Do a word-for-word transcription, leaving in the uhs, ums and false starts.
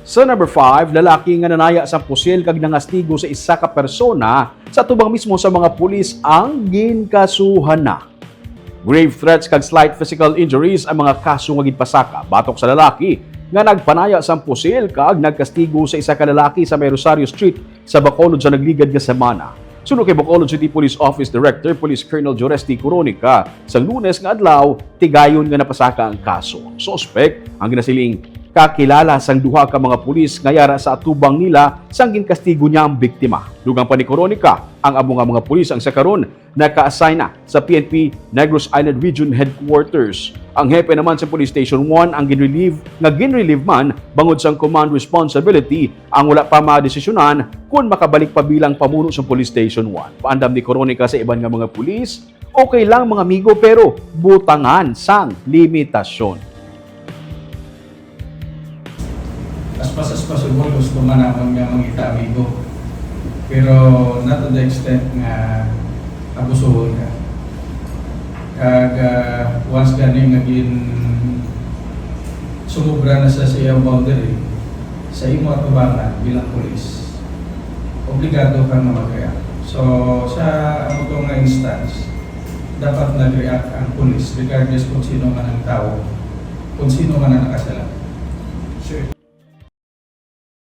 Sa number five, lalaki nga nanaya sang pusil kag nangastigo sa isa ka persona sa tubang mismo sa mga pulis ang ginkasuhan na. Grave threats kag slight physical injuries ang mga kaso nga ginpasaka batok sa lalaki nga nagpanaya sang pusil kag nagkastigo sa isa ka lalaki sa may Rosario Street sa Bacolod sa nagligad nga semana. Suno kay Bacolod City Police Office Director Police Colonel Joresti Coronica, sang Lunes nga adlaw, tigayon nga napasaka ang kaso. Ang suspek ang ginasiling kakilala sang duha ka mga pulis nga yara sa atubang nila sang ginkastigo niya ang biktima. Dugang pa ni Coronica, ang amo nga mga pulis ang sa karon naka-assign na sa P N P Negros Island Region Headquarters. Ang hepe naman sa Police Station one ang ginrelieve nga ginrelieve man bangod sang command responsibility ang wala pa madesisyonan kon makabalik pa bilang pamuno sa Police Station one. Paandam ni Coronica sa iban nga mga pulis, okay lang mga amigo pero butangan sang limitasyon. As much as possible, gusto man namon nga mangita amigo. Pero not to the extent nga abusuhon ka. Kag ah, once gani nga gin sumobra na sa siya boundary, sa imo atubangan bilang pulis, obligado ka nga mag-react. So, sa amo to nga instance, dapat nag-react ang pulis regardless kung sino man ang tao, kung sino man ang nakasala.